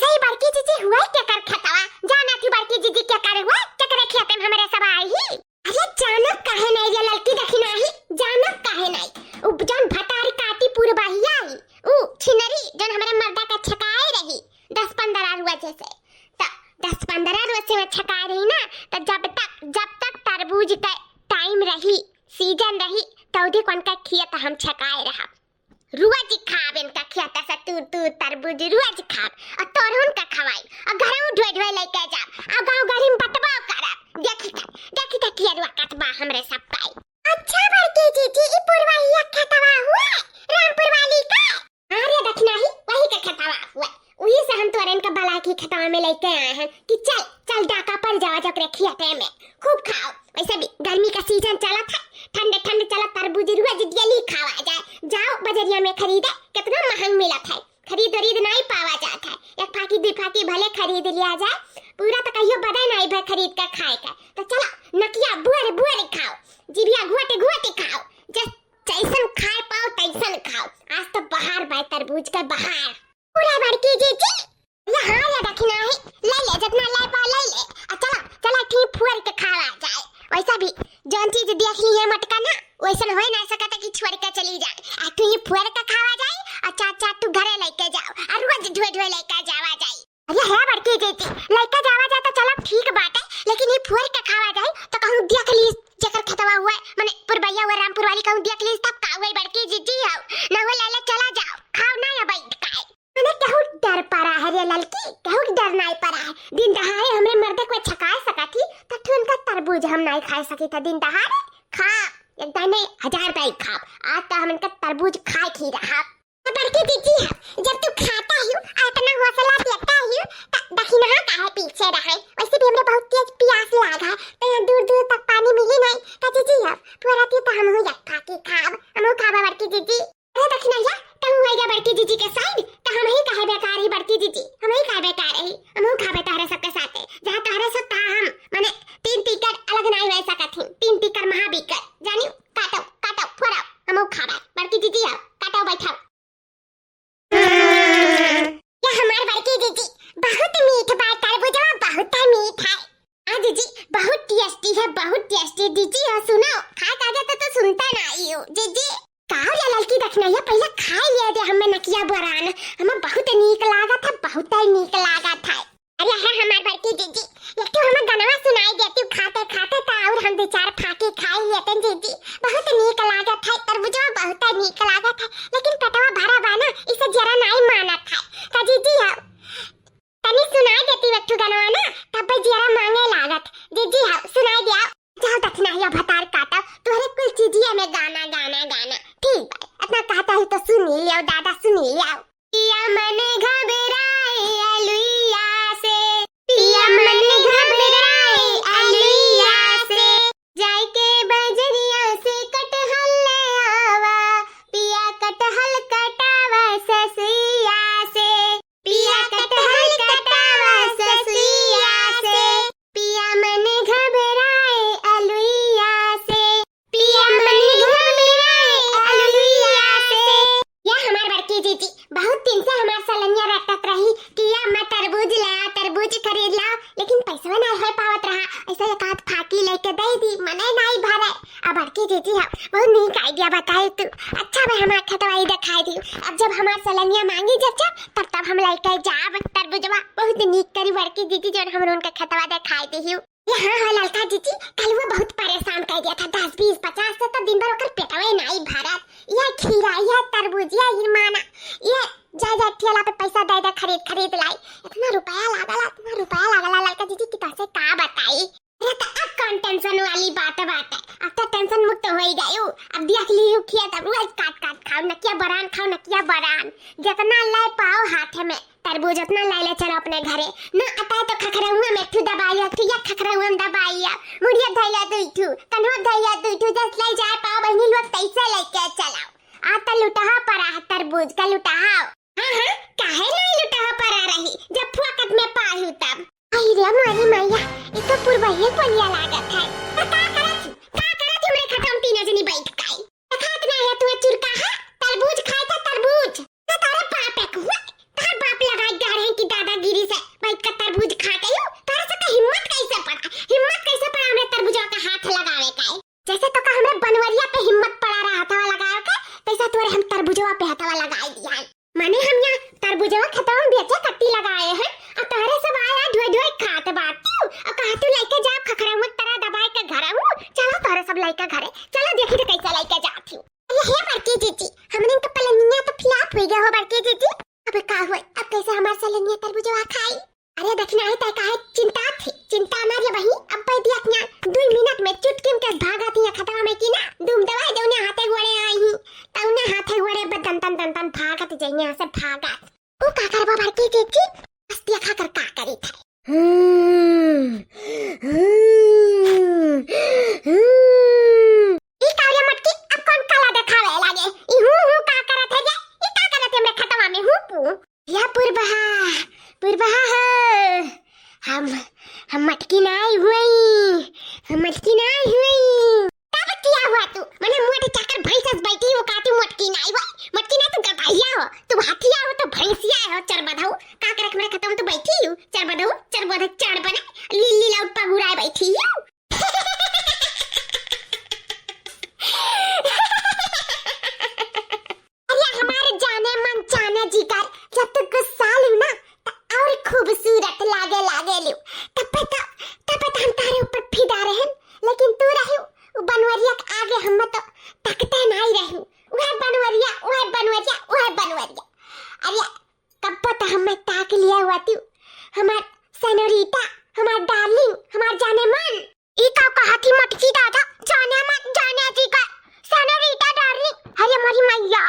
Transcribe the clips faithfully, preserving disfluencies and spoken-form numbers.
ए बड़की जीजी, हुआ केकर खेतवा? जानत ही बड़की जीजी केकर हुआ, केकरे खेते में हमरे सब आई ही? अरे जानब काहे नाई रे ललकी दखिनाही, जानब काहे नाई? उ जौन भतारी काटी पुरबहिया ही, उ छिनरी जौन हमरे मर्दा का छकाए रही दस पन्द्रह रोज से, त दस पन्द्रह रोज से वह छकाए रही ना, त जब तक, जब तक तरबूज का टाइम रही, सीजन रही, तौदी कौन का खिया त हम छकाए रहा। रोज खाब इनका खेत से तूर तूर तरबूज, रोज खाब। और तोरहुन का खवाई, और घरहू ढोए ढोए लेके जाब, और गाँव गरी में बटबो करब। देखी त, देखी त कियरुआ कटबा हमरे सब पाई। अच्छा बड़की जीजी, ई पुरवहिया खेतवा हुआ, रामपुर वाली का? हाँ रे दखिनाही, वही के खेतवा हुआ। उही से हम तोरे इनका बला की खेतवा में लेके आए हैं कि चल, चल डाका पर जावा जा ओकरे खेते में, खूब खाओ। वैसे भी गर्मी का सीजन चलत है, ठंडे ठंडे चलत तरबूज रोज डेली खावा जाए। जाओ बजरिया में खरीदे, कितना महंग मिलत है, खरीद वरीद नाई पावा जात है। एक फाकी दुई फाकी भले खरीद लिया जाए, पूरा तो कहियो बदे नाई भर खरीद के खाए का। तो चला नकिया बुअर बुअर खाओ, जिभिया घुअट घुअट खाओ, जस जैसन खाए पाओ तैसन खाओ। आज तो बहार बाय तरबूज का बहार। पूरा बड़की जीजी, ये हाँ, ये दखिनाही, ले ले, जितना ले पा ले ले। आ चला, चला, ठीक फुअर के खावा जाए। वैसा भी, जौन चीज देख ली है मटका ना, वैसन होए ना सकता कि छोड़ के चली जाए। आ तू ही फुअर के खावा जाए, आ चार चार तू घरे लेके जाओ, आ रोज ढोए ढोए लेके जावा जाए। अरे है बड़की जीजी, लेके जावा जाए तो चला ठीक बात है, लेकिन ये फुअर के खावा जाए तो कहूँ देख ली, जेकर खेतवा हुआ है, मने पुरबैया हुआ, रामपुर वाली कहूँ देख ली, तब का हुआ बड़की जीजी हो, ना हुआ ले ले चला जाओ, खाओ ना या बैठ खाए। मने केहू डर पड़ा है रे ललकी, केहू के डर नाई पड़ा है। दिन दहाड़े हमरे मर्दे कोई छकाए सकत ही, त ठुन का तरबूज हम नाई खाए सकी था दिन दहाड़े। खा, एक दाई नहीं, हजार दाई खाब। आज तो हम इनका तरबूज खाए खी रहा। तो बड़की जीजी है, जब तू खाता ही, इतना हौसला देता ही, त दखिनहा काहे पीछे रहे? वैसे भी हमरे बहुत तेज प्यास लाग है, तो यहाँ दूर दूर तक पानी मिली नहीं। त जीजी है, पूरा थी तो हम हूँ एक फाकी खाब, हम हूँ खाबा बड़की जीजी। अरे दखिनैया, तहु होइगा बड़की जीजी के side, त हमही काहे बेकार ही बड़की जीजी, हमही काहे बेकार ही, हमहू खाबे तहरे सबके साथे, जहाँ तहरे सब तहाँ हम, मने तीन तीकर अलग नाई रह सकत ही, तीन तीकर महाबीकर, जानी, काटो, काटो, फोड़ो, हमहू खाबे, बड़की जीजी आओ, काटो बैठाओ। या हमार बड़की जीजी, बहुत मीठ बा, तरबूजवा बहुत मीठ है। हाँ जीजी, बहुत tasty है, बहुत tasty। जीजी हो, सुनो, खाए काजे तो, तो सुनता ना आई हो, जीजी। का हो रे ललकी दखिनैया, पहले खाए लिया दे हमें नकिया बोरान, हमें बहुत नीक लागत है, बहुत ही नीक लागत है। अरे है हमार बड़की जीजी, एक ठो हमें गनवा सुनाई देती, खाते खाते तो और हम दो चार फाकी खाए लेते जीजी। बहुत नीक लागत है, तरबूजवा बहुत ही नीक लागत है, लेकिन पेटवा भरा बा ना, इसे जरा नाई मानत है। का जीजी हो, तनी सुनाई देती एक ठो गनवा ना, तब जियरा मांगे लागत। जीजी हाँ, सुनाई दिया। जाओ दखिनैया भतार काटा, तोहरे कुल चीजिया में गाना, गाना, गाना। ठीक बा, इतना कहता है तो सुन ही लियो दादा, सुन ही लियो। पिया मन घबराए अलुइया से, पिया मन घबराए अलुइया से, जाइके बजरिया से कटहल ले आवा, पिया कटहल कटावा ससुइया से। पिया कटहल कटावा ससुइया से, पिया मन घबराए अलुइया से, पिया मन घबराए अलुइया से। या हमार बड़की जीजी, बहुत दिन से हमार सलनिया रटत रही कि या मैं तरबूज ला, तरबूज खरीद ला, लेकिन पैसवा नहीं हो पावत रहा। ऐसा एक आध फाकी लेके दे दी, मने नहीं भरे। अब बड़की जीजी हम बहुत नीक idea बताए तू। अच्छा भाई हमार खेतवा ही दिखाई दी। अब जब हमार सलनिया मांगी जब जब, तब तब हम लेके जाब तरबुजवा। बहुत नीक करी बड़की जीजी जौन हमरो उनका खेतवा दिखाई दी। ये हाँ हो ललका जीजी, कल वो बहुत परेशान कर दिया था, दस बीस पचास से तो दिन भर ओकर पेटवे नहीं भरत। ये खीरा, ये तरबूज, ये हिरमाना, ये जा जा ठेला पे पैसा दे दे, खरीद खरीद लाई। इतना रुपया लागला, इतना रुपया लागला ललका जीजी कि तोसे का बताई। अरे तो अब कौन tension वाली बात बाटे? अब तो tension मुक्त होई गयू। अब देख ली हूँ खेत, अब रोज काट काट खाओ, नकिया बरान खाओ, नकिया बरान। जितना ले पाओ हाथ में तरबूज, उतना ले ले चलो अपने घरे। ना आता है तो खखरहुआ में एक ठू दबाई, एक ठू या खखरहुआ में दबाई, मुड़िया धैया दुई ठू, कन्हो धैया दुई ठू, जस ले जाए पाओ बहनी लोग तैसे लेके चलाओ। आ तो लुटहा पड़ा है तरबूज का लुटहा। हाँ हाँ, काहे नहीं लुटहा पड़ा रही, जब फुआकत में पाई हूँ तब। आई रे मोरी मैया, ये तो पुरवहिए कोलिया लागत है। तो का करत, का करत हमरे खतम तीनों जनी बैठ काई? देखत ना है तू चुरका है, तरबूज खाए था तरबूज। तो तारे बाप एक हुआ, तार बाप लगाई जा रहे हैं कि दादागिरी खाई। अरे दखिनही तै काहे चिंता थे, चिंता ना रे बही, अब पै दिया किया, दुई मिनट में चुटकी में कस भागत ही खतवा में की ना, दुम दवाई जौने हाथे गोड़े आई ही, तौने हाथे गोड़े बस दन दन दन दन भागत जइने यहाँ से भागत। ऊ का करबा बड़की जीजी, बस देखा कर का करी थे। हम्म, हम्म, हम्म। ई का रे मटकी, अब कौन काला देखावे लागे? ई हूँ हूँ का करत है रे? ई का करत है हमरे खतवा में हूँ पू? या पुरबहा, पुरबहा हो। हम, हम मटकी नाई हुई, हम मटकी नाई हुई। तब किया हुआ तू? मने मोट चाकर भैंस अस बैठी हो, काती मोटकी नाई हुई। मोटकी ना तू गदहिया हो, तू हाथिया हो, तू भैंसिया हो, चरबधऊ। का करे हमरे खतवा में तू बैठी हो? चरबधऊ, चरबधऊ, चरबधऊ, लीली लाउट पगुराए बैठी हो। अरे हमारे जाने मन जाने जिगर, जब तू गुस्सा लू ना, त और खूबसूरत लागे लागे लू। तब त, तब त हम तारे ऊपर फिदा रहन, लेकिन तू रहू, उ बनवरिया के आगे हम तो तकते नाई रहू। वह बनवरिया, वह बनवरिया, वह बनवरिया। अरे कब त हमें ताक लिया हुआ तू, हमार सेनोरिटा, हमार डार्लिंग, हमार जाने मन। ई का कहत ही मटकी दादा, जाने मन, जाने जिगर, सेनोरिटा डार्लिंग। अरे मोरी मैया,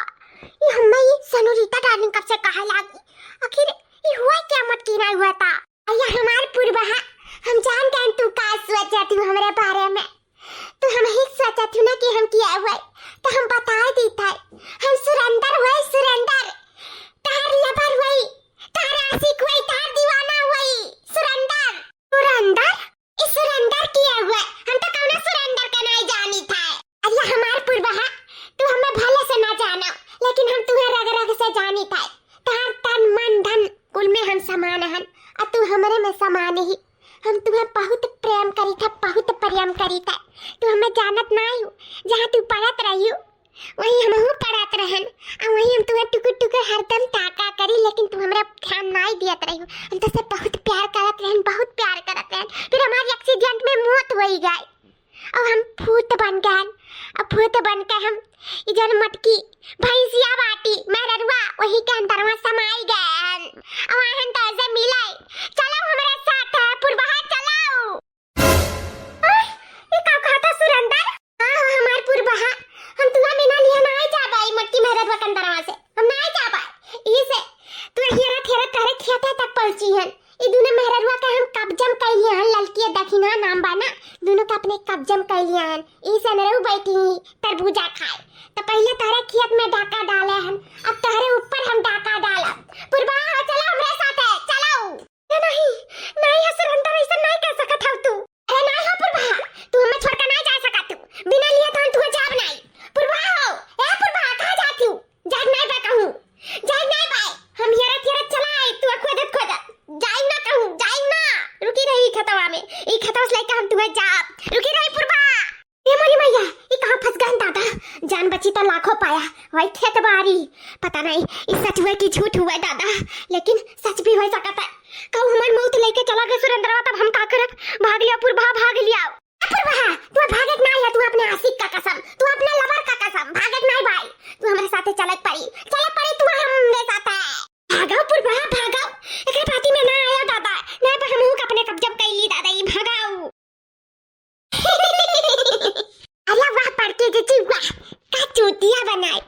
ई हमें ई सेनोरिटा डार्लिंग कब से कहे लागी? आखिर ई हुआ क्या मटकी नाई हुआ था? अरे हमार पुरबहा, हम जान गए तू का सोचा तू हमरे बारे में। तू हम ही सोचा तू ना कि हम किया हुआ है, तो हम बता देता है। हम सुरेंदर हुए, सुरेंदर। तार लवर हुई, तार आशिक हुई, तार दीवाना हुई। सुरेंदर। सुरेंदर? ई सुरेंदर किया हुआ है? हम तो कौनो सुरेंदर के नहीं जानी था। अरे हमार पुरबहा, तू हमें भले से ना जाना, लेकिन हम तुहे रग रग से जानी था। तार तन मन धन कुल में हम समान हन, और तू हमरे में समान ही। हम तुहे बहुत प्रेम करी था, बहुत प्रेम करी था। तू हमें जानत नाई हो, जहाँ तू पढ़त रही हो, वहीं हमहू पढ़त रहन, आ वहीं हम तुहे टुकुर टुकुर हरदम ताका करी, लेकिन तू हमरा ध्यान नाई दियत रही हो। हम तुझसे बहुत प्यार करत रहन, बहुत प्यार करत रहन। फिर हमारी एक्सीडेंट में मौत होई गए, और हम भूत बन गए। अब भूत बन के हम ई जन मटकी भैंसिया बाटी मेहररुआ वही के अंदरवा समाई गए। अब आहन तो ऐसे मिले, चलो हमरे साथ है पुरबहा, चलो। आह, ई का कहता सुरेंदर? हाँ, हाँ, हमार पुरबहा, हम तुहा बिना लिया नाई जाबा, ई मोटकी मेहररुआ के अंदरवा से। हम नाई जाबा। ई से तू हेरत हेरत तहरे खेते तक पहुँची हन। ई दुनो मेहररुआ के हम कब्जम कइली हन, ललकी दखिना नाम बा ना, दुनो के अपने कब्जम कइली हन। ई से नरऊ बैठी तरबूजा खाए। तो पहले तहरे खेत में डाका डाले हन, अब तहरे ऊपर हम डाका डालब। पुरबहा हो, चलो हमरे साथे, चलो। ए नहीं, नहीं है सुरेंदर, ऐसा नहीं कर सकत हव तू। अरे नहीं हो पुरबहा, तू हमें छोड़ के नहीं जा सकत तू। बिना लिए तो हम तुहे जाब नहीं। पुरबहा हो, ए पुरबहा, कहाँ जात हू? जाब नहीं बा कहूँ, जाब नहीं बा। हम हेरत हेरत चला आई, तू खोदत खोदत। जाब ना कहूँ, जाब ना। रुकी रही खतवा में, ई खतवा से लेके हम तुहे जाब। रुकी रही पुरबहा। ए मोरी मैया, ई कहाँ फंस गए दादा? जान बची तो लाखों पाया। वही खेत बारी। पता नहीं ई सच हुए कि झूठ हुए दादा, लेकिन सच भी हो सकता है। कहू हमार मौत लेके चला गए सुरेंद्रवा, तब हम का करब? भाग लिया पुरबहा, भाग लिया। ए पुरबहा, तू भागत नहीं है, तू अपने आशिक का कसम, तू अपने लवर का कसम, भागत नहीं भाई, तू हमारे साथे चलत पड़ी, चलत पड़ी तू हमरे साथे। भागो पुरबहा, भागो, एकरे पाती में ना आया दादा, नहीं पर हमहू का अपने कब्जा में कइली दादा, ई भागाऊ। अरे वाह बड़की जीजी वाह, का चूतिया बनाए।